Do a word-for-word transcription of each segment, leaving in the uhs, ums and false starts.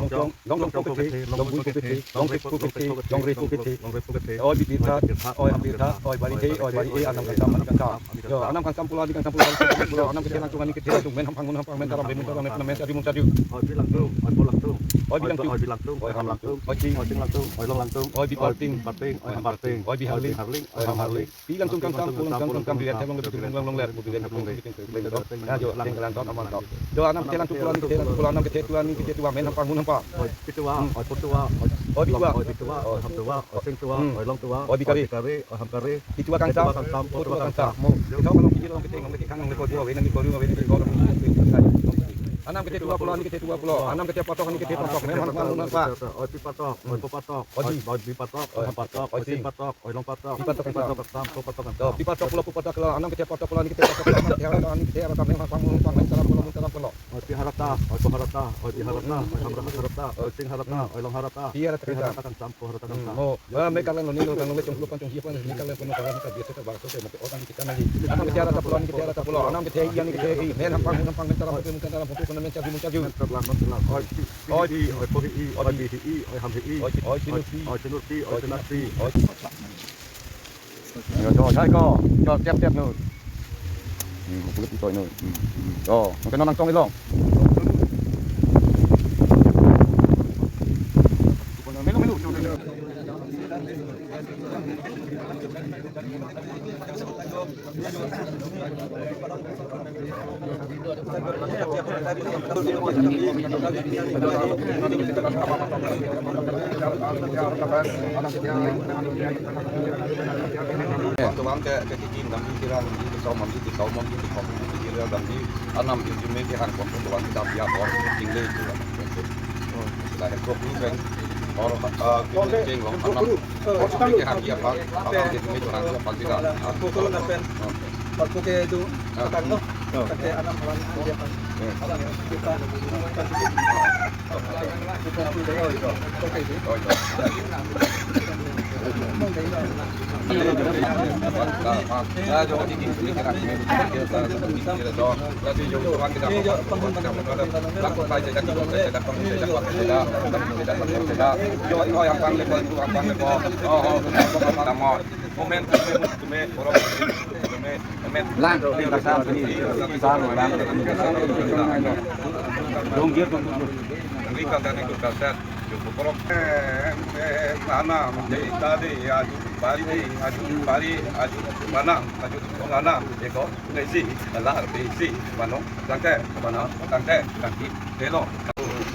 Longmongpong, Longchongpo kethe, Longmongpong kethe, Longrekpo kethe, Longrekpo kethe. Oi bibirtha, oi hambirtha, oi barithe, oi bari-e, anam kangsam, ani kangsam. Jo, anam kangsam pulo, ani kangsam pulo, ani kangsam pulo, anam kethe langtung, ani kethe langtung, men hampang, mun hampang, men taram, men taram, men taram, men sarju, mun sarju. Oi bilangtung, oi polangtung. Oi bilangtung. Oi bilangtung, oi hamlangtung. Oi ching. Oi chinglangtung, oi longlangtung. Oi biparting. Oi biparting, oi hamparting. Oi biharling. Oi biharling, oi hamharling. Pi langtung kangsam, pu langtung kangsam, biret hem longle, biret hem longle, biret hem longle. Ya, jo, lang ton, amang ton. Jo, anam kethe langtung pulo, ani kethe langtung pulo, anam kethe tu, ani kethe tu, men hampang, mun hampang. Oi pituva, oi potuva, oi bitua, oi bitua, oi hamtuva, oi singtuva, oi longtuva, oi bikari, oi bikari, oi hamkari. Pituva kangsam, potuva kangsam. Mo, kethe along kiji along kethe, along kethe kang, along kethe along kethe kang, along kethe kang. Anam kethe tuva pulo, ani kethe tuva pulo. Anam kethe patok, ani kethe patok. Men hampang, mun hampang. Oi pipatok, oi popatok, oi bipatok, oi hampartok, oi singpatok, oi longpatok, oi longpatok, oi pipatok kangsam, popatok kangsam. Pipatok pulo, popatok pulo, anam kethe patok pulo, ani kethe patok pulo, anam kethe arata, ani kethe arata, men hampang, mun hampang, men taram pulo, mun taram pulo. Oi piharata, oi poharata, oi diharata, oi hamharata, oi singharata, oi longharata. Piharata kangsam, poharata kangsam. Mo, ah, me karlang lo, ni lo, karlang lo, chong pulo, pan chong ji, pan ni karlang, pan karlang, ni karlang, biasa ke bangso ke, mo ke, oh, kan kita lagi. Anam kethe arata pulo, ani kethe arata pulo, anam kethe i, ani kethe i, men hampang, mun hampang, men taram, mun taram, mun taram, men sarju, mun sarju. Men sarlam, men sarlam. Oi pi, oi pi, oi pohi, oi bihi, oi hamhi. Oi chinurpi, oi chinurpi, oi chinarpi. Yo, jo, jai ko, jo, tiap tiap nu. Hmm, kulit itu nu. Hmm, hmm. Jo, mungkin nang tong ilong. Melu, melu. Tuang ke, ke kiki nam di tirang di, ke saumam di, ke saumam di, ke saumam di, ke tirang dam di, anam di, di me ke hang kong, tuang ke dam ya, or, tinggal itu. Sila ke kok ni pen, or, eh, kini ceng long, anam. Kok ni ke hang ya, pak, anam di me ke hang ya, pak, tidak. Kok ni pen. Parko ke itu, ah, petang no. Ah. Pakai anam awan dia kan. Hmm. Awan kita. Moment, moment, moment. Lang, lang, lang. Dong dia, dong dia. Ini kata ni kita set. Cukup orang. Eh, eh, anam, jadi tadi, aju bari, aju bari, aju anam, aju anam, eko, nesi, alar, besi, mano, tangke, mano, tangke, tangki, telo.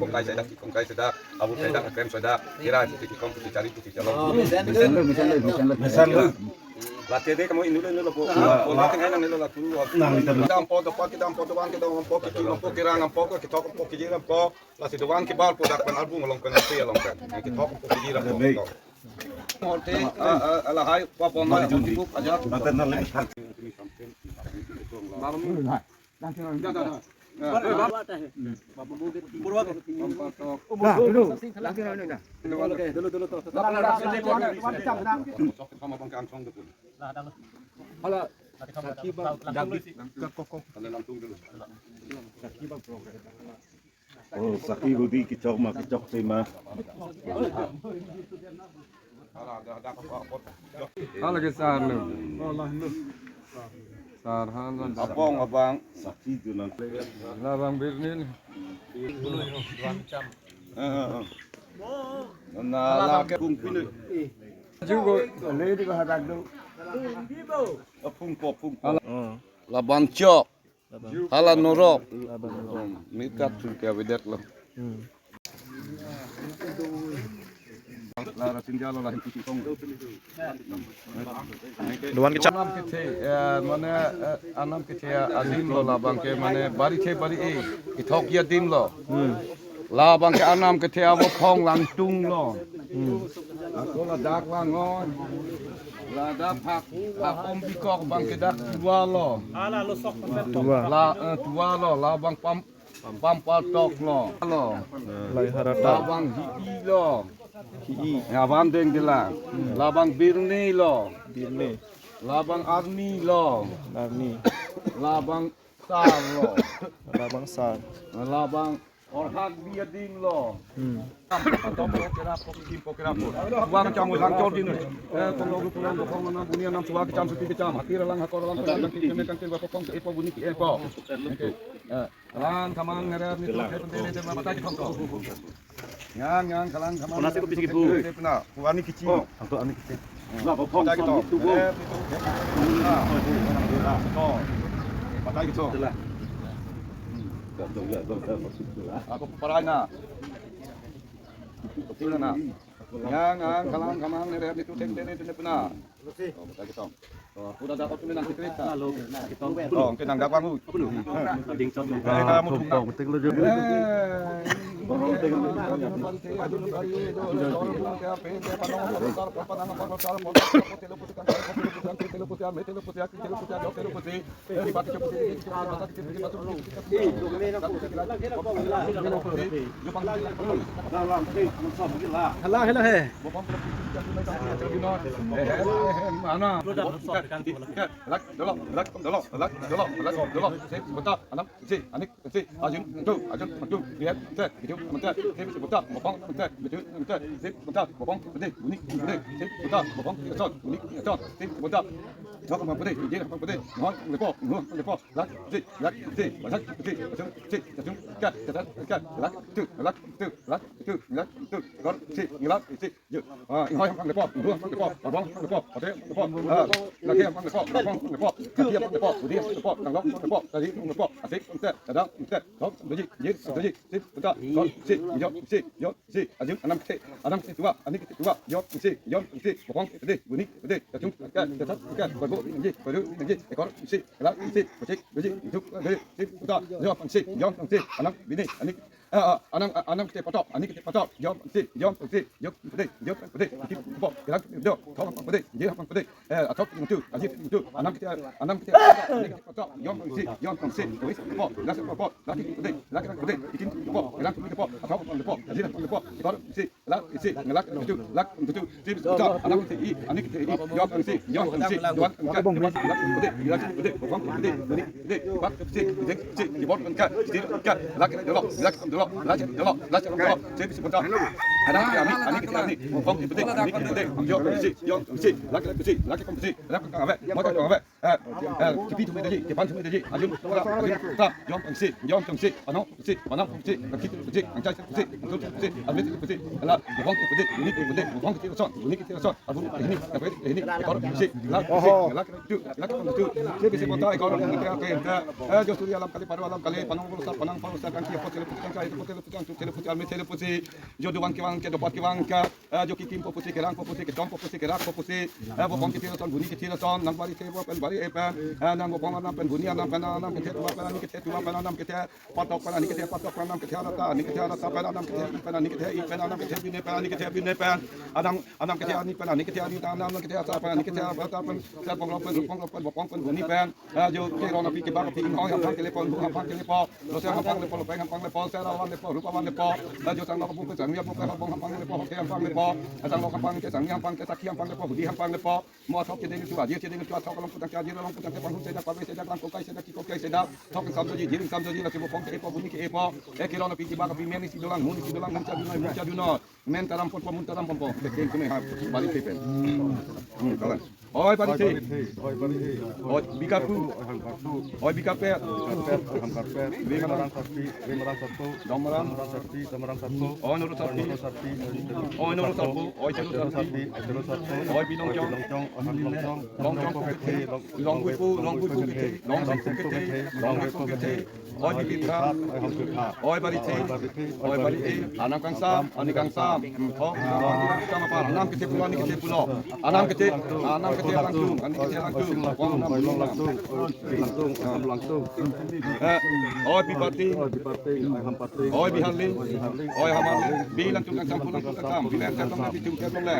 kongkai saidak, kongkai saidak, abu saidak, akrem saidak, kira pusi kekom, pusi chari, pusi chalong. Mesen lo, mesen lo, mesen lo. Mesen lo. Late de kamu inut lo, inut lo, po. Ah. Po, late ngai nang inut lo, lapu. Nang inut lo. Kedam po, dopa kedam po, dovan kedam po, kiki po, kirang po, kethok po, kejir po. Lasi dovan kebar po, dak pen album along pen, ase along pen. Kethok po, kejir po. Baik. Morte, ah, ah, alahai, pa pon, mari jun di. Ajak. Mata na le. Malam. Oh, sakhi hudi kechok ma, kechok si ma. Hala ke sar lo. Sar han lan. Apong abang. Sakhi tu nang. Labang birnin. Eh, eh, eh. Na la ke kung pinu. Jugo. Lady ko hadak do. Apung po, apung po. Labang chok. Hala norok. Mikat tu ke avedet lo. Lara sinjalo lahin pitong. Dovan kechok. Anam kethe, eh, mane, eh, anam kethe adim lo labang ke, mane bari the bari e, kethok adim lo. Labang ke anam kethe avo phong langtung lo. Ako ladak langon. Ladak phak, phak om bikok abang ke dak tuva lo. Tuva. La, eh, tuva lo, labang pam, pam paltok lo. Lo. Lai harata. Labang hipi lo. Hi-i. Ya, van deng dilang. Hmm. Labang birni lo. Birni. Labang arni lo. Arni. Labang sar lo. Labang sar. Labang orhak bi ading lo. Hmm. Atom pokera pokim pokera po. Suwa kecham lang chor dinu. Eh, polo polo polo nam buni nam suwa kecham suti kecham. Hati ralang hakor ralang kami kami kami bapak pong ke epo buni ke epo. Oke. Eh, kalang kamang neret ni tuh, eh, pendele tema batai kong kong. Yang, yang, kalang kamang. Kona si kopi si kipu. Pena, kuani kici. Oh, angto ani kici. Lah, bapak pong. Batai kong kong. Eh, nah. Oh, batai kong kong. Itulah. Aku parai na. Itulah na. Yang, yang, kalang kamang neret ni tuh, tek, tek, tek, tek, pena. Oh, batai kong kong. Oh, udah dapat ini nanti cerita. Lalu, kita. Oh, kita nggak bangun. Apa lu? Ada yang satu. Eh, kamu tuh. Betul, betul. Eh. Hala, hala, he. Mana? Lak, dolo, lak, dolo, lak, dolo, lak, dolo. Sip, bota, anam, si, anik, si, ajun, tu, ajun, tu, biar, te, bidu, mante, sip, bota, bopong, mante, bidu, mante, sip, bota, bopong, mante, buni, mante, sip, bota, bopong, son, buni, son, sip, bota. Sok, ma, pade, je, ma, pade, ngol, lepo, ngol, lepo, lak, si, lak, si, lak, si, ajun, si, ajun, ka, ka, ka, lak, tu, lak, tu, lak, tu, lak, tu, kor, si, ngilak, si. Yo, ah, ingkoi hempang lepo, ingkoi hempang lepo, abong hempang lepo, ate lepo, ah, lake hempang lepo, abong hempang lepo, kaki hempang lepo, budi hempang lepo, tanglok hempang lepo, tadi hempang lepo, asik, ente, dadang, ente, thom, doji, jir, doji, sip, enta, sol, si, yo, si, yo, si, ajun, anam kete, anam kete tua, ani kete tua, yo, si, yo, si, bokong, kete, buni, kete, kachung, kete, kete, kete, bago, nangji, baru, nangji, ekor, si, elak, si, pacik, doji, juk, doji, sip, enta, yo, pangsi, yo, pangsi, anam, bini, ani, Ah, ah, anam, ah, anam kete patok, ani kete patok, yom si, yom si, yom pede, yom pede, ikip pok, kelang do, thom pede, je pede, eh, athok tu, ajit tu, anam kete, anam kete patok, ani kete patok, yom si, yom si, wis pok, las pok, laki pede, laki pede, ikin pok, kelang pede pok, athok pede pok, ajit pede pok, ikor si, la si, ngelak tu, lak tu, sip tu, anam kete i, ani kete i, yom si, yom si, duan kete, lak pede, lak pede, bang pede, bani pede, bak si, jeng si, ibon kete, jir kete, lak dolo, lak dolo, lak dolo, lak dolo, sip si pota. Anam kete ani, ani kete ani, bang pede, ani kete, yom si, yom si, lak si, lak si, lak kete, mata kete. Eh, eh, kipi thum daji, kipan thum daji, ajun, ta, ajun, ta, yom pangsi, yom pangsi, anong pangsi, panam pangsi, kaki pangsi, angchai pangsi, angtut pangsi, amit pangsi, ala, bubong pangsi, buni pangsi, bubong kiti rason, buni kiti rason, abu ini, kape ini, ekor pangsi, la pangsi, la tu, la pangsi tu, si pangsi pota, ekor pangsi, eh, jo suri alam kali, paru alam kali, panang pulusa, panang pulusa, kangki, apo, tele pangsi, kangchai, apo, tele pangsi, angtut, tele pangsi, amit, tele pangsi, jo duang kiwang ke, dopat kiwang ke, eh, jo kikim po pusi, kelang po pusi, ketong po pusi, kerak po pusi, eh, bopong kiti rason, buni kiti rason, nang bari ke bo pen bari e pen, eh, nang bopong anam pen, buni anam pen, anam kete tua pen, ani kete tua pen, anam kete patok pen, ani kete patok pen, anam kete alata, ani kete alata pen, anam kete i pen, ani kete i pen, anam kete bine pen, ani kete bine pen, anam, anam kete ani pen, ani kete ani pen, anam kete asa pen, ani kete asa pen, sel pong rok pen, ruk pong rok pen, bopong pen, buni pen, eh, jo keron api kebak api, ingkoi hampang kelepo, ingkung hampang kelepo, loseng hampang lepo, lopeng hampang lepo, serawan lepo, rupawan lepo, eh, jo sanglok apu ke sangni apu ke, habong hampang lepo, hoke hampang lepo, eh, sanglok hampang ke, sangni hampang ke, sakhi hampang lepo, hudi hampang lepo, mo athok chedeng tu, ajir chedeng tu, athok along putang ke, ajir along putang ke, panghu sedak, pagwe sedak, langkong kai sedak, kikong kai sedak, thok sam doji, jiring sam doji, lasi bopong ke epo, buni ke epo, eh, keron api kebak api, meni si dolang, muni si dolang, muncha junoi, muncha junoi. Men taram ponpo, mun taram ponpo. Betul kene ha, bari tepen. Hmm, kalang. Oi bari te. Oi bari te. Oi bikapu. Oi hangkarpu. Oi bikapet. Hangkarpet, hangkarpet. Oi marang sarpi, oi marang sarpo. Dong marang. Dong marang sarpi, dong marang sarpo. Oi noro sarpi. Oi noro sarpi. Oi noro sarpo. Oi noro sarpi. Oi noro sarpo. Oi bilongchong. Oi bilongchong. Oi bilongchong. Longchong pokete. Long puipu, long puipu kete. Long puipu kete. Long puipu kete. Oi bibitha. Oi barithi. Oi barithi. Anam kangsam, ani kangsam. Thok, anam kete pulo, ani kete pulo. Anam kete, anam kete langtung, ani kete langtung. Wang anam langtung. Langtung, langtung. Eh, oi biparti. Oi biparti. Oi biharli. Oi biharli. Oi hamarli. Bi langtung kangsam, pulang kangsam. Bi langtung kangsam, bi tung kangsam le.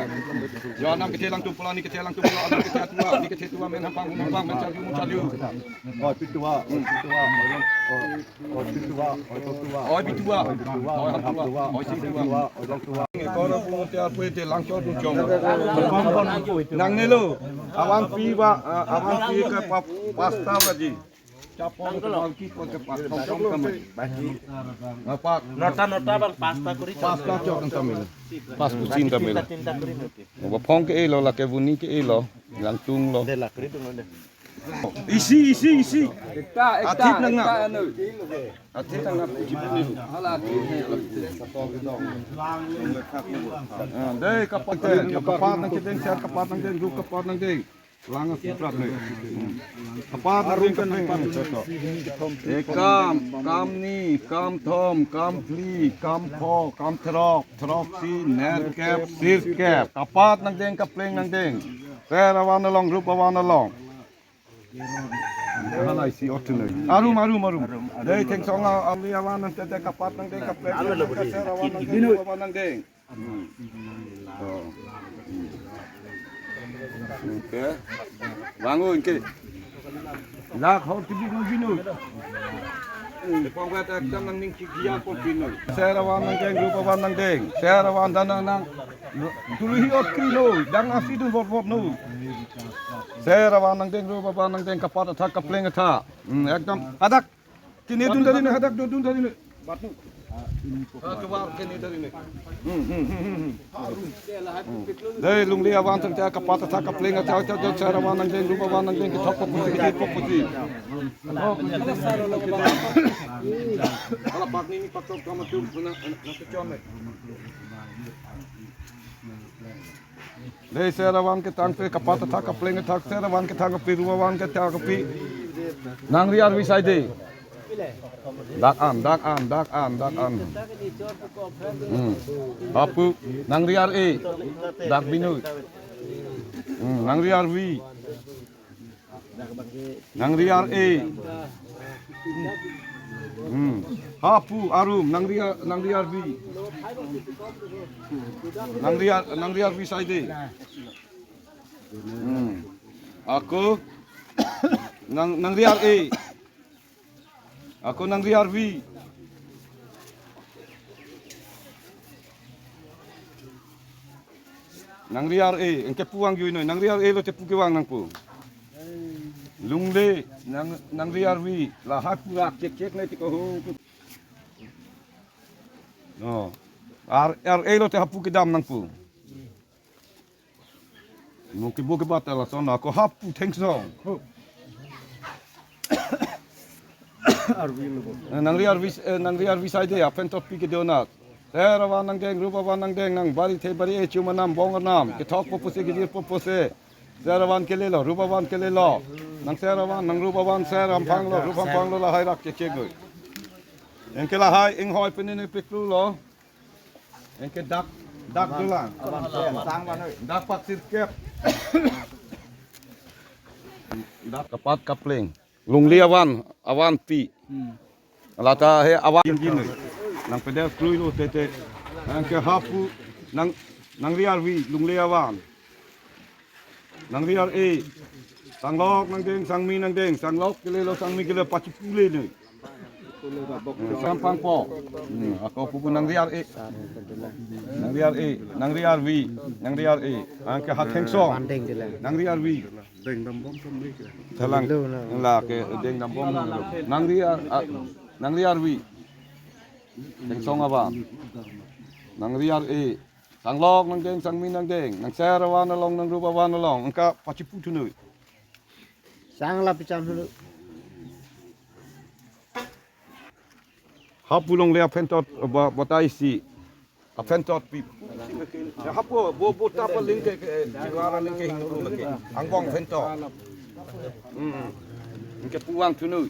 Jo anam kete langtung pulo, ani kete langtung pulo, anam kete tua, ani kete tua, men hampang, men hampang, men charju, men charju. Oi bitua, oi bitua, oi long, oi, oi bitua, oi bitua, oi bitua, oi bitua, oi bitua, oi bitua, oi bitua, oi bitua, oi bitua. Kono punguti arpu ite langchot chom. Nangnelo, avanpi ba, ah, avanpi ke pa-, pasta baji. Chapon ke malki ko ke pas tong tong kami. Apa? Nota nota bang pasta kuri. Pasta chok kami. Pas kucing kami. Tinta tinta kuri nanti. Ba phong ke-elo, lake vuni ke-elo, langtung lo. Dela kuri tung lo de. Isi, isi, isi. Ekta, ekta, athit nang na. Ekta anu. Athit nang na puji puji. Hala athit nang. Ah, dei kapat, kapat nangkedeng, ser kapat nangdeng, rup kapat nangdeng. Lang asi prat nui. Hmm. Kapat nangdeng, kapat nangdeng. Ekam, kamni, kamthom, kamphli, kampho, kamthrok, throksi, nerkep, sirkep. Kapat nangdeng, kapleng nangdeng. Ser avan along, rup avan along. Hala isi ortu nui. Arum, arum, arum. Dei thengsong a-, ali avan nang tete kapat nangdeng kapleng nangdeng, ser avan nangdeng, rup avan nangdeng. Hmm. Oh. Hmm. Oke. Bangun ke. Lak hor tibi nang binu. Lepong kat ekdam nangning kigia ko pinu. Ser avan nangdeng, rup avan nangdeng. Ser avan dan nang nang. Tuluhi ot kri no, dang asi dun vot vot no. Ser avan nangdeng, rup avan nangdeng, kapat athak, kapleng athak. Hmm, ekdam hadak. Kini dun dari ne, hadak dun, dun dari ne. Bat nu. Ah, keluar kini dari ne. Hmm, hmm, hmm, hmm, hmm. Hmm. Dei, lungli avan tang ta kapat athak, kapleng athak, athak, athak, ser avan nangdeng, rup avan nangdeng, kethok papusi, kejir papusi. Hala pak ni, ni pak tok kama tu, na, na, na kechon le. Dei, ser avan ketang pe kapat athak, kapleng athak, ser avan ketang pe, rup avan ketang pe. Nangri arvi sai dei. Dak an, dak an, dak an, dak an. Hmm. Hapu, nangri ar-e. Dak binu. Hmm, nangri arvi. Nangri ar-e. Hmm. Hapu arum, nangri ar-, nangri arvi. Nangri ar-, nangri arvi sai dei. Hmm. Ako nang, nangri ar-e. Ako nangri arvi. Nangri ar-e, engke pu vang jui noi. Nangri ar-e lote pu kevang nangpo. Lungle, nang, nangri arvi. Lahai pu rak chek chek nai tiko ho. No. Ar, ar-e lote hapu kedam nangpo. Mo kebo kebat lason ako hapu thengsong. Arvi lo bo. Eh, nangri arvi, eh, nangri arvi sai dei, aphentot pi kedo nat. Ser avan nangdeng, rup avan nangdeng, nang bari the bari-e, chum anam, bong anam, kethok papusi, kejir papusi. Ser avan kelelo, rup avan kelelo. Nang ser avan, nang rup avan, ser amphang lo, rup amphang lo, lahai rak chek chek lo. Engke lahai, inghoi pini ne piklu lo. Engke dak, dak dolang. Dak pak sirkep. Dak kapat kapleng. Lungli avan, avanpi. Hmm. Lata he avan gin. Nang pedal krui lo tete. Engke hapu, nang, nangri arvi, lungli avan. Nangri ar-e. Sanglok nangdeng, sangmi nangdeng. Sanglok kelelo, sangmi kelelo, pachipu le ne. Hmm, sampang po. Hmm, ako pupu nangri ar-e. Nangri ar-e, nangri arvi, nangri ar-e. Angke ha thengsong. Nangri arvi. Thelang. Lake deng dambom. Nangri ar-, a-, nangri arvi. Thengsong avan. Nangri ar-e. Sanglok nangdeng, sangmi nangdeng, nang ser avan along, nang rup avan along, angke pachipu thunui. Sang la picham thunui. Hapu longle aphentot ba, batai si. Aphentot pi. Ya hapu bo, bo tapa lingke, ke, jiwara lingke hingru lake. Angbong phentot. Hmm. Angke pu vang thunui.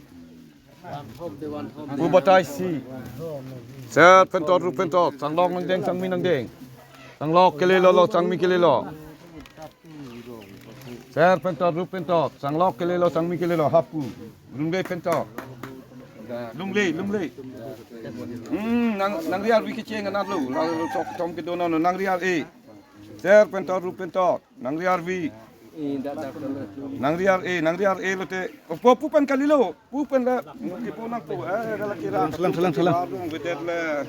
Pu batai si. Ser phentot, rup phentot. Sanglok nangdeng, sangmi nangdeng. Sanglok kelelo lo, sangmi kelelo. Ser phentot, rup phentot. Sanglok kelelo, sangmi kelelo. Hapu. Lungle phentot. Lungle, lungle. Hmm, nang, nangri arvi kecheng anat lo. Lalu sok thom kedo nang, nangri ar-e. Ser phentot, rup phentot. Nangri arvi. Nangri ar-e, nangri ar-e lote. Opo pu pen kalilo. Pu pen la. Kipo nangpo. Eh, kala kira. Selang, selang, selang. Arung bedet le.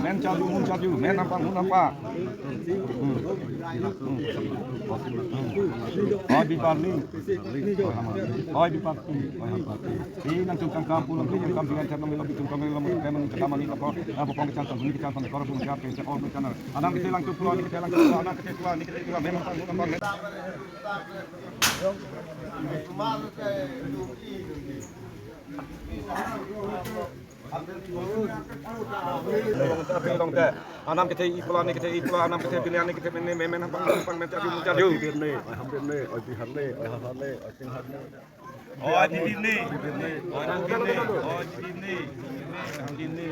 Men charju, mun charju, men ampang, mun ampang. Hmm. Hmm. Oi biparli, oi hamarli. Oi biparti, oi hamarti. Pi nangtum kangkam pulang pi nangkam dengan channel lo bitum kami lo mungkin kami kami lo ko. Apa pong kecang tanggung kecang tanggung korang punya apa yang orang punya channel. Anam kecil langsung pulang, kecil langsung pulang, anam kecil pulang, kecil pulang. Memang tanggung apa? Anam kecil pulang, kecil pulang, anam kecil pilihan, kecil pilihan, memang pang pang mencari mencari. Hampir ne, oi Bihar ne, oi Bihar ne, oi Singhar ne. Oi Didi ne, oi Didi ne, oi Didi ne,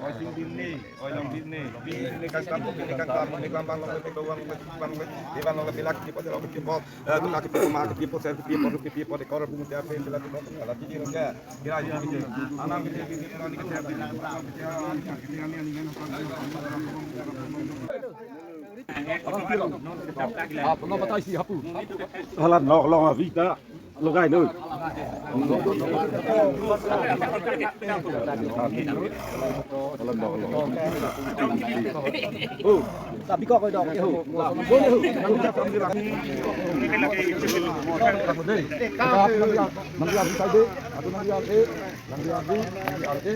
oi Didi ne, oi Didi ne, oi Didi ne, kang tampok ne, kang tampok ne, kang bang long ne, kang bang long ne, kang bang long ne, iban long ne, pilak tipo, pilak tipo, eh, kita tipo, ma tipo, ser tipo, tipo, dekor bunga tiap, pilak tipo, ala Didi long ya, kira aja gitu. Anam gitu, gitu, orang gitu, gitu, gitu, gitu, gitu, gitu, gitu, gitu, gitu, gitu, gitu, gitu, gitu, Hapu, no, patah isi, hapu. Halan, no, long, avita. Logai, no. Oh, tapi kok kau dong, eh, ho. Boleh, ho. Nanti, nanti, nanti, nanti, nanti, nanti, nanti, nanti, nanti, nanti, nanti,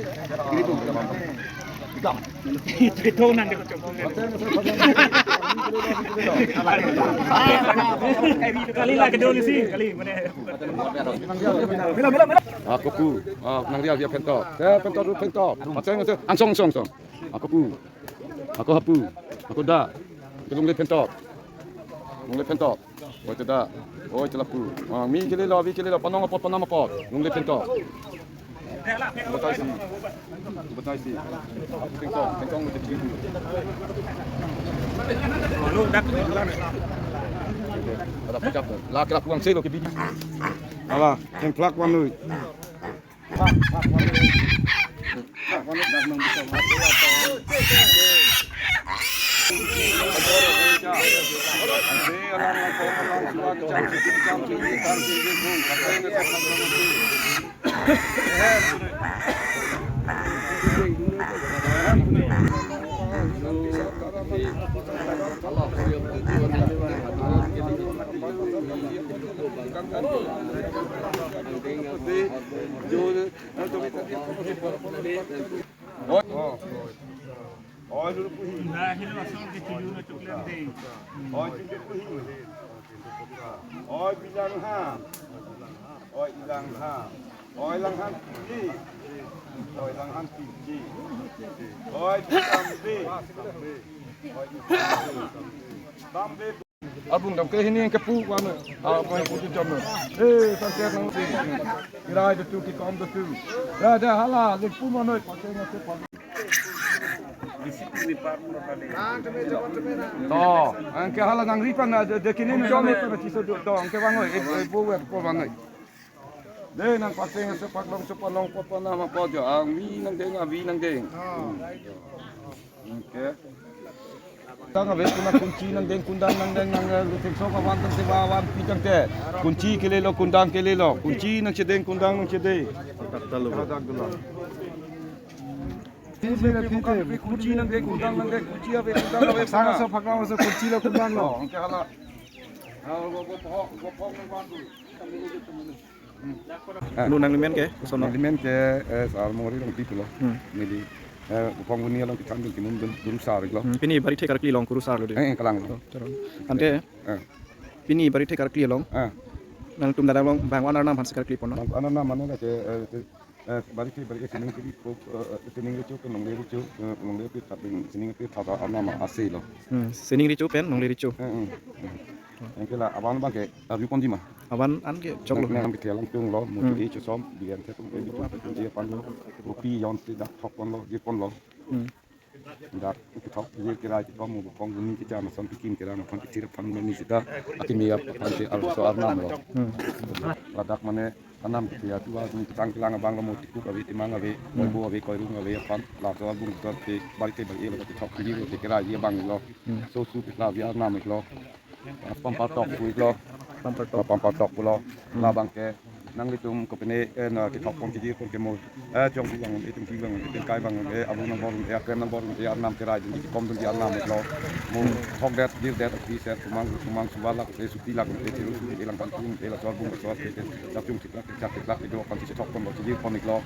nanti, Ito nang. Kali la kedua ni si, kali mana? Ako pu, ah, nang dia dia phentok. Eh, phentok, phentok. Paceng, paceng. Angsong, angsong, angsong. Ako pu. Ako hapu. Ako da. Kelungle phentok. Lungle phentok. Oi, cheda. Oi, chelapu. Ah, mi kele lo, mi kele lo. Panong apot, panong apot. Lungle phentok. Batai si. Batai si. Pengkong, pengkong mo jadi. Ada pecah. La kelapu ang selo ke bidi. Ala, yang plak wan lui. Oi. Oi, dulu puhi. Nah, hilo asal ke tujuh na coklat deh. Oi, tujuh puhi. Oi Bilanghan. Oi Ilanghan. Oi Langhan Piji. Oi Langhan Piji. Oi Bitambe. Oi Bitambe. Abung dam ke hini ke pu wan. Ah, pu pu jam. Eh, sang ke nang si. Kirai do tu, kikom do tu. Ya, ya, hala, le pu mano, pa ke nang se pa. To, anke hala nangri pan na, de, de kini nangri pan na chiso do, to, anke vangoi, e, e, bo we, bo vangoi. De, nang pakseng, sepak long, sepak long, po, po, nama, po, jo, angvi nangdeng, avi nangdeng. Anke. Tang ave kuna kunchi nangdeng, kundang nangdeng, nang, eh, luting sok avan tangte, va avan pi tangte. Kunchi kelelo, kundang kelelo. Kunchi nangchedeng, kundang nangchedeng. Kunchi nangdeng, kundang nangdeng, kunchi ave, kundang ave. Sang so phaklang so kunchi lo, kundang lo. Oh, anke hala. Ah, wo, wo, wo, wo, wo, wo. Ah. Lo nanglimen ke, koson lo? Nanglimen ke, eh, Sarmori Rongpi pulo. Hmm. Neli, eh, Bupong Buni along kithang dun kimun dun, dun sar lo. Hmm, pini bari thek karkli along kurusar lo de. Eh, eh, kalang lo. Oh, terus. Ante, eh, pini bari thek karkli along. Eh. Nangtum dak along bang wan arnam aphan si karkli pon lo? Bang wan arnam mane lake, eh, eh, bari thek bari thek sining kiri po, eh, eh, sining recho pen longle recho, eh, longle pi thap pen sining pi thap arnam ase lo. Hmm, sining recho pen longle recho. Eh, eh, eh. Anke la avan abang ke arju ponji ma. Avan anke choklo. Nang, nang pithe alangtum lo, mo, hmm, e chosom, bian the tum, e bitum, e pan lo, mo pi jon si dak thok pon lo, je pon lo. Hmm. Dak kethok je kirai kikom mo Bupong Buni kecharli ason pikin kerang aphan kethir aphan lo ni sita, akimi aphan si arso arnam lo. Hmm. Ladak mane arnam kethe atu a, ni ketang kelang abang lo mo, tikup ave, timang ave, hmm, koibo ave, koirung ave aphan, laso abung tor ke bari thek bari e lo kethok je lo, te kirai je abang lo. Hmm. So su pitla vi arnam lo. Pampar tok pu iklo. Pampar tok. Pampar tok pulo. Hmm. Labang ke nanglitum kopine, eh, na kethok pon kiji pon ke mo. Eh, jong pi bang, eh, tum pi bang, eh, tum kai bang, eh, abu nang bor, eh, akrem nang bor, eh, arnam kerai dun kikom dun arnam iklo. Mo, hmm, thok det, jir det, pi ser, kumang, kumang suba lak, eh, supi lak, eh, chiru, eh, lang kan tum, eh, la sor bung, sor, eh, eh, la tum chiplak, chiplak, chiplak, eh, do kan si thok pon lo, kiji pon iklo.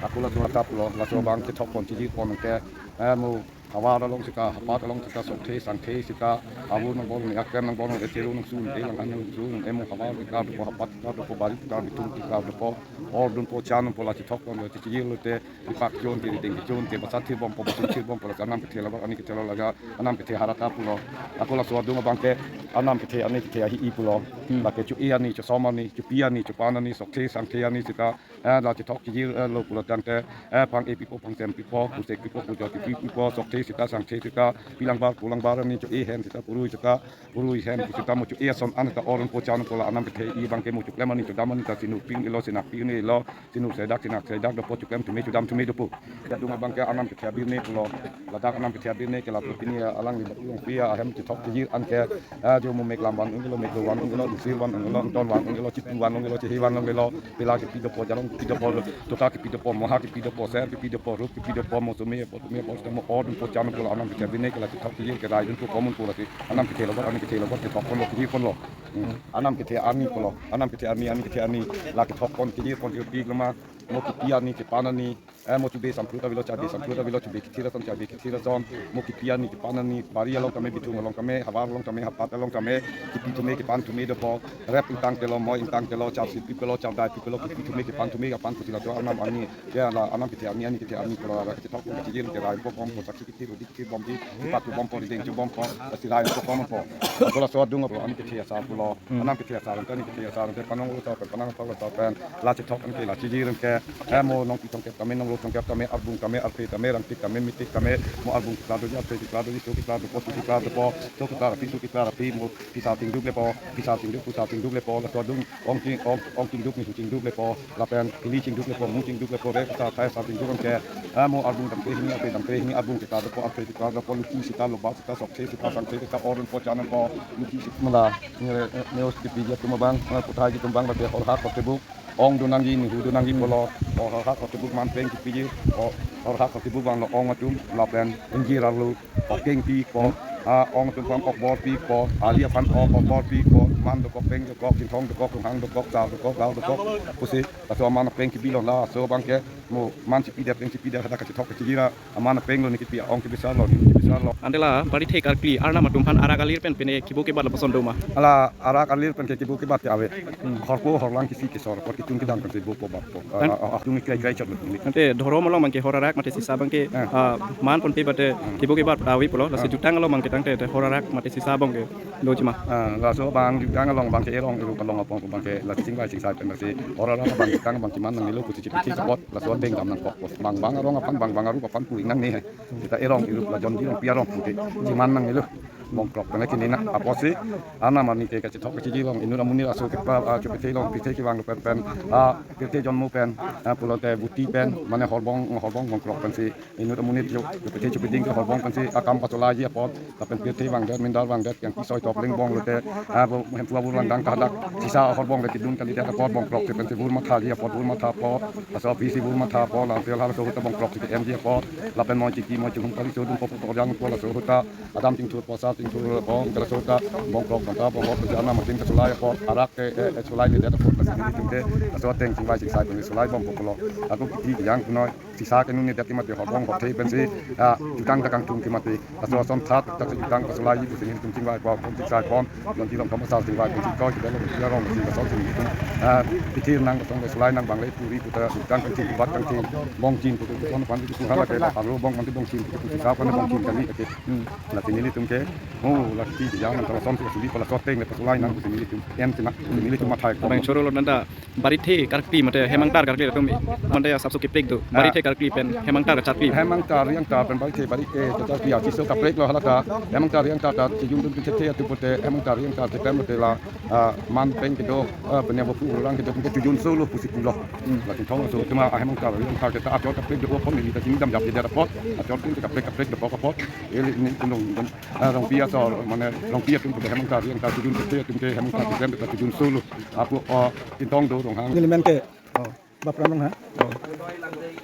Ako la sor tap lo, laso abang kethok pon kiji pon ke, eh, mo, havar along sita, hapat along sita, sokthe sangthe sita, abu nang bor, akrem nang bor, echeru nang sun, elang kan nang sun, emo havar kekar dopo, hapat kekar dopo, bari kekar, bitum kekar dopo, or dunpo, chan dunpo, la chethok pon lo, chechijir lote, ipak jon ke, deng jon ke, basat thir bompo, basat thir bompo, la arnam kethe labang arni kethe lo laga, arnam kethe harata pulo, ako laso adung abang ke, arnam kethe arni kethe ahi-i pulo, hmm, lake cho-e arni, chosom arni, chopi arni, chopan arni, sokthe sangthe arni sita, eh, la chethok chijir, eh, lo pulo tangte, eh, pang-e pipo, pangchem pipo, pusek pipo, pujo pipi pipo, sokthe sita, sangthe sita, pilang bar, pulang bar arni cho-e hen sita, purui sita, purui hen sita, mo cho-e ason an ta or dunpo, chan dunpo, la arnam kethe-i abang ke mo choklem arni chodam arni ta chinur pi un-elo, chinak pi un-elo, chinur sedak, chinak sedak dopo, choklem thume chodam thume dopo. Adung abang ke arnam kethe abirne pulo. Ladak arnam kethe abirne ke lapu pini alangli Bupong Buni ahem chethok chijir an ke, ah, jo mo mek lam van un-elo, mek do van un-elo, dusir van un-elo, ton van un-elo, chitu van un-elo, chehi van un-elo, pila kepi dopo, jalong kepi dopo, tota kepi dopo, moha kepi dopo, ser kepi dopo, rup kepi dopo, mo sumi po, sumi po, mo or dunpo, chan dunpo, la arnam kethe abirne ke la chethok chijir ke rai dunpo, komun po lasi arnam kethe lo, arni kethe lo, chethok pon lo, kiji pon lo. Hmm. Arnam kethe arni pulo, arnam kethe arni, arni kethe arni, la kethok pon kiji pon ke pi lo ma, mo kipi arni, kipan arni, eh, mo chube sampru ta avelo, chabe sampru ta avelo, chube kethir ason, chabe kethir ason, mo kipi arni, kipan arni, bari along tame, bitum along tame, havar along tame, hapat along tame, kipi thume, kipan thume dopo, rep ingtang telo, mo ingtang telo, charsi pipelo, chardai pipelo, kipi thume, kipan thume, kapan pusi laso arnam arni, ya la arnam kethe arni, arni kethe arni pulo, la kethok pon kiji ke rai po, kom po, sakhi kethir, odi kethir bompi, kipat bompo, rideng cho bompo, lasi rai po, kom po. Ako laso adung abang arni kethe asar pulo, hmm, arnam kethe asar, arni kethe asar, panong lo so pen, panong lo so pen, la chethok an ke, la chijir an ke, eh, mo nongpi tongkep tame, nonglo tongkep tame, arbung tame, arphe tame, rangtik tame, mitik tame, mo arbung keklar doji, arphe keklar doji, so keklar dopo, so keklar dopo, so keklar aphi, so keklar aphi, mo phisa chingduk lepo, phisa chingduk, phisa chingduk lepo, laso adung ong ching, ong, ong chingduk, nihu chingduk lepo, lapen kili chingduk lepo, mu chingduk lepo, re phisa, thai sa chingduk an ke, eh, mo arbung dam kre hini, arphe dam kre hini, arbung keklar dopo, arphe keklar dopo, lupi sita, loba sita, sokthe sita, sangthe sita, or dunpo, chan dunpo, lupi sita mala, ne, ne os kipi atum abang, eh, puthai atum abang, lapen horhak kotebuk, ong do nangji, nihu do nangji pulo, o horhak kotebuk man peng kipiji, o horhak kotebuk vanglo ong atum, lapen ingjir arlo, okeng pipo, ah, ong atum aphan okbor pipo, ali aphan ok okbor pipo, man dokok, peng dokok, kinthong dokok, kunghang dokok, sar dokok, lau dokok, pusi, laso aman peng kipilo, laso abang ke, Mo man chipidet, pen chipidet, hadak kachethok kachejir aman apeng lo, ne kipi a-ong kebisar lo, ne kebisar lo. Ante la Barithe karkli arnam atum aphan arak alir pen pine kebo kebat lapuson do ma? Hala arak alir pen ke kebo kebat ke ave. Hmm. Horpo horlang kisi kesor, apot kitung kedang pen si bopo batpo. Kan? Ah, ah, ah, tung krai krai chot lo. Ante dhorom along abang ke hor arak mate sisa abang ke, eh, ah, man ponpe bate, hmm, kebo kebat ave pulo, lasi, ah, jutang along abang ke tangte te hor arak mate sisa abang ke doji ma? Ah, laso abang jutang along abang ke erong eru along apong abang ke la chingvai chingsai pen si hor arak abang jutang abang keman nangnelo pusi chipachis apot, laso ateng dam nangkok apot. Bang bang arong aphan, bang bang arup aphan pu-ik nangne he. Seta erong eru la John Jirong pi arong pu ke keman nangnelo. Bongkrok pen ke nina apotsi arnam arni ke kachethok kachejir along inut amonit aso kepa, ah, kepethe along, pethe kevang pen pen, ah, pirthe jonmo pen, ah, pulote buti pen, mane horbong, horbong bongkrok pensi inut amonit jo kepethe chepeding ke horbong pensi akam pacholaiji apot, lapen pirthe vangdet, mindar vangdet, kangki soi top lengbong lote, ah, bo hemphu abur langdang kadak sisa horbong le kedun kalidet apot bongkrok si pensi bur mathaji apot, bur matha apot, laso aphi si bur matha apot, lapen halaso ahut ta bongkrok si ke-emji apot, lapen moi chiki moi chihum kali chodun pop pop jang apot, laso ahut ta adam chingthur apot, sar chingthur apot, laso ahut ta bongkrok tangka bongkrok si arnam atum kacholai apot, arak ke, eh, eh, cholai ledet apot, lasi nelitum ke laso ateng chingvai chingsai pen cholai bompo pulo. Ako kiti kejang punoi, sisa ke nune det ke mate horbong hothe pensi, ah, jutang ta kangtung ke mate. Laso ason tha tak si jutang kacholai pusi nelitum chingvai pon, pon chingsai pon, John Jirong Thomas asar chingvai pon si koi kedelo, kedelo si lason si nelitum, ah, pithir nang lason le cholai nang bang le puri puta jutang kangting bat kangting bongchin puta puton pan putu hala ke, aro bong pan bongchin putu putu sa pan bongchin kali ke. Hmm. Lasi nelitum ke, oh, lasi kejang nang lason si suli pala soteng le pacholai nang pusi nelitum en sima, nelitum mathai. Abang choro lo nanda Barithe karkli mate hem angtar karkli atum mate asapso keprek do. Ah. Barithe karkli pen hem angtar kacharkli. Hem angtar riang tar pen Barithe, Barithe kacharkli achiso kaprek lo hala ta. Hem angtar riang tar ta chejun dun chethe atu pute hem angtar riang tar chekrem mate la, ah, man peng kedo, ah, pene bopu orang kedo ke chejun solo pusi pulo. Hmm. Lasi thong so tema hem angtar riang tar ke ta achor kaprek do apot neli ta chini damjap ledet apot. Achor tin kaprek kaprek do apot. Eli nelitum, ah, Rongpi asor, mane Rongpi atum ke hem angtar riang tar chejun chethe atum ke hem angtar chekrem ta chejun solo. Apo, oh, Tintong do Ronghang. Neli men ke, oh, Bapram Ronghang. Oh.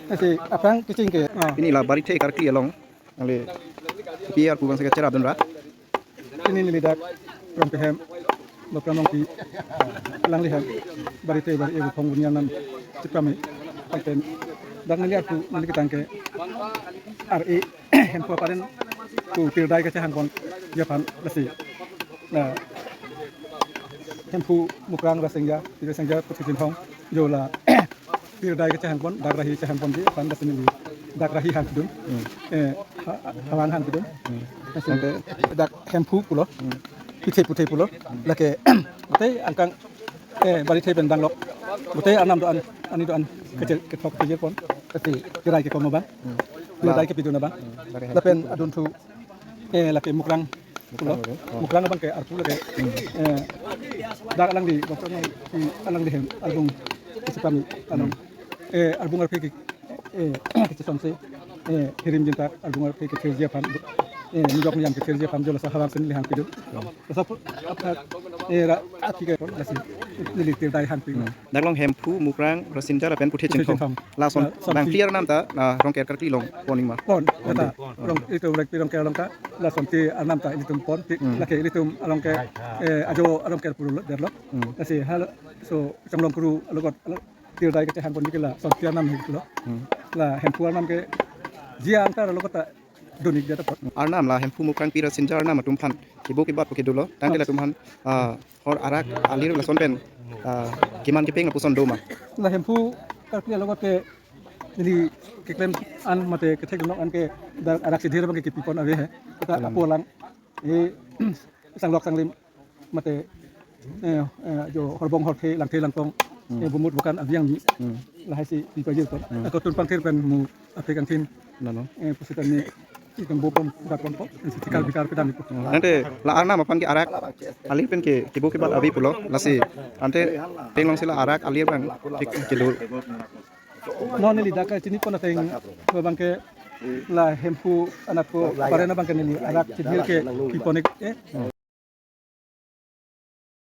Lasi aphrang kecheng ke, oh. Pini la Barithe karkli along, ale pi arpu abang si kacherap dun ra. Pini neli dak Rongpi hem, Bapram Rongpi, alangli hem Barithe Bar-i Buphong Bunian nam chipame. Anten dak neli arpu neli ketang ke R A Hemphu aparen pu Pirdai kachehang ponji aphan lasi. Na, Hemphu Mukrang Rasengja, Pi Rasengja Puthu Chinthong, jo la Pirdai kachehang pon, dak Rahi chehang ponji aphan lasi neli dak Rahi hang kedun. Hmm. Eh, ha-, Hawang hang kedun. Hmm. Lasi dak Hemphu pulo. Hmm. Pithe puthe pulo. Hmm. Lake, ate angkang, eh, Barithe pen danglok. Bote arnam do-an, ani do-an, kechel, kethok kejir pon. Lasi kirai kekom abang. Hmm. Kirai kepidun abang. Hmm. Lapen adunthu, eh, lake Mukrang pulo. Mukrang abang ke arpu lake. Hmm. Eh, dak alangli, Mukrang alangli hem, arbung kachepame, anong. Hmm. Eh, arbung arphe ke, eh, kachesongse, eh, hirim jinta, arbung arphe kethirji aphan, eh, nijok niyam kethirji aphan, jo laso Hawang si neli hang pidun. Hmm. Laso pu-, apha, eh, ra, aphi ke, lasi, neli Pirdai hang pidun. Hmm. Dak along Hemphu, Mukrang, Rasinja lapen Puthe Chinthong. Puthe Chinthong. Lason, lason bang ti- clear nam ta, na Rongker karkli along pon-ik ma? Pon, kata. Pon. Rong, itum Rongpi Rongker along ta, lason ti arnam ta ilitum pon, ti, hmm, lake ilitum along ke, eh, ajo Rongker puru derlo. Hmm. Lasi hal, so, Chonglong Kuru along kot, along Pirdai kachehang ponji ke lason ti arnam hiklo. Hmm. La Hemphu arnam ke, jia angtar along kota, dun-ik det apot. Arnam la Hemphu Mukrang Pi Rasinja arnam atum aphan kebo kebat pu kedo lo. Tangte, ah, latum aphan, ah, hor arak alir lason pen, ah, keman kepeng lapuson do ma? La Hemphu karkli along ke neli keklem an mate kethek dunok an ke dak arak si dhir abang ke kepi pon ave he. Kata, hmm, apo lang. Eh, sanglok sanglim mate, eh, eh, jo horbong horthe langthe langtong, hmm, eh, bumut bukan abiang mi. Hmm. Lahai si pi pajir pon. Hmm. Ako tun pangthir pen mu aphe kangthin. Nano. Eh, pusi kami itum bopom dak pon pon. Sikal bikar pedam ipu. Hmm. Ante la arnam aphan ke arak alir pen ke kebo kebat ave pulo. Lasi ante penglong si la arak alir abang ke, kedo. Non neli dak kachini pon ateng abang ke la Hemphu anat ko aparen abang ke neli arak chidhir kepi pon-ik, eh.